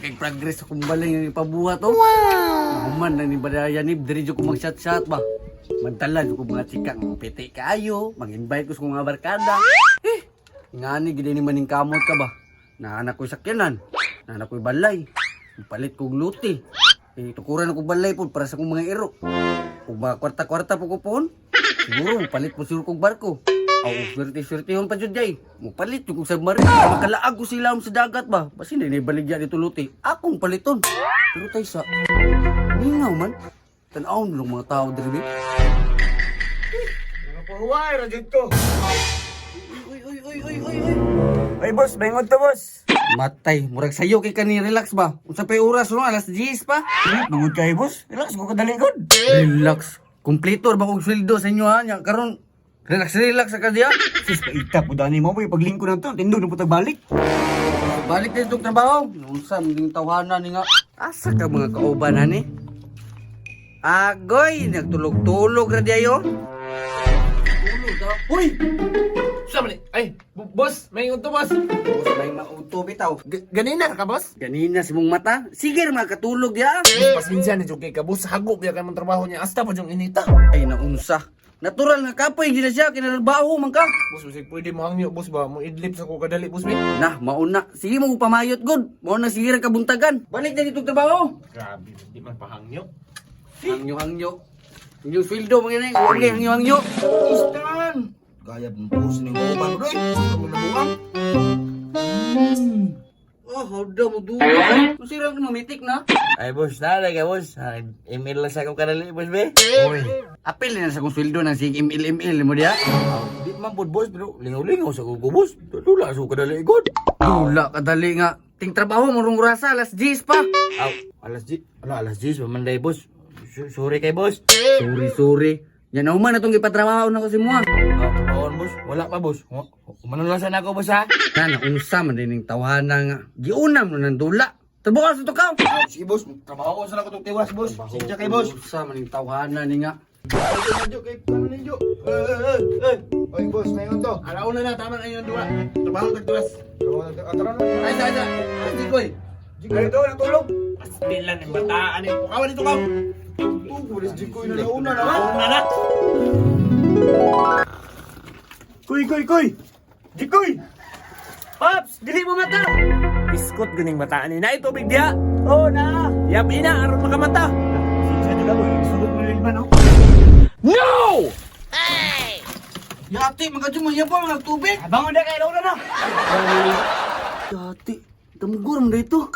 Kay progress akong balay nga ipabuhat oh. Wow. Human na ni Badayan ni diri jud ko mag-chat-chat ba. Magdala jud ko mga chika nga piti kaayo, mag-invite ko sa mga barkada. Eh, ngani gid ni maning kamot ka ba? Naanak ko'y sakyanan, naanak ko'y balay, palit kog luti. Eh, tukuran ako balay po para sa akong mga iro. Kung mga kwarta-kwarta po ko poon, siguro palit po siguro kog barko. Aw, swerte-swerte pa jud day. Mupalit jud kog submarine. Makalaag ko sila sa dagat ba. Basin na baligya dito luti. Akong paliton. Pero tay sa ningaw man. Tan-awon lang mga tao diri. Nakapahuway, rajud ko. Uy, uy, uy, uy, uy, uy. Ay, boss, maingon to, boss. Matay, murag sayo kay kani relax ba? Unsa pay oras no? Alas 10 pa. Bangod kayo, boss. Relax ko kadali gud. Relax. Kompleto ra ba kog sweldo sa inyo ha? Nya karon relax relax sa kadiya. Sus, paita po dani mo, boy. Paglingko na to, tindog na po tagbalik. Balik na itong trabaho. Unsa ning tawhana ni nga. Asa ka mga kauban ani? Agoy, nagtulog-tulog ra di ayo. Tulog ka. Uy! Sa mali. Ay, boss, may unto, boss. Boss, may mauto bitaw. Ganina ka, boss? Ganina si mong mata. Sige ra mga katulog diya. Boss, pasensya ni Jokay ka, boss. Hago biya kay mong trabaho niya. Asta pa yung inita. Ay naunsa. Natural nga kapoy gid na siya kinarbaho man ka. Boss, bisig pwede mo hangyo, boss ba? Mo idlip sa ko kadali, boss, be. Nah, mauna. Sige mo pamayot god. Mauna sige ra kabuntagan. Balik na dito trabaho. Grabe, di man pahangyo. Hangyo hangyo. Inyong sweldo mga ini. Okay, hangyo hangyo. Istan! Gaya mong boss ni kauban, bro. Ano na buang? Oh, hawda mo dulo. Masira ka mamitik na. Ay, boss, nalay ka, boss. Ah, email lang sa akong kanali, boss, be. Oy, apil na sa kong sweldo ng sig ML ML mo diya. Di man po, boss, pero lingaw-lingaw sa ko, boss. Dula sa akong kanali, god. Dula kadali nga. Ting trabaho mo rong rasa alas 10 pa. Aw, alas 10, ala, alas 10, pamanday, boss. Sorry kay boss. Sorry, sorry. Yan na human na itong ipatrabaho na ko si Mua. Ah, trabahoan, boss. Wala pa, boss. Umano lang sana ako, boss, ha? Na, naunsa man din yung tawhana nga. Giunam no ng dula. Trabaho sa tukaw. Sige, boss. Trabaho ko sa ako itong tiwas, boss. Sinja kay boss. Unsa man yung tawhana ni nga. Ay, kay ano ninyo? Eh, eh, eh. Oy, boss, maingon to. Alauna na, tama na yung duwa. Trabaho tagtuwas. Trabaho na to. Ah, tara na. Ay, sa, sa. Ay, di ko eh. Ay, ito, natulog. Pastilan yung bataan eh. Pukawan dito ka. Ito, boss, Jikoy na nauna na. Una na. Kuy, kuy, kuy! Jikoy! Pops, dili mo mata. Biskot ganing bataan eh. Na tubig diya. Oh, na! Yab ina, aron makamata. Sinja na lang, boy. Sugot mo rin man, oh. No! Yati, mga mo yan pa mga tubig. Bangon na kayo, nauna na! Yati, damgor mo dito.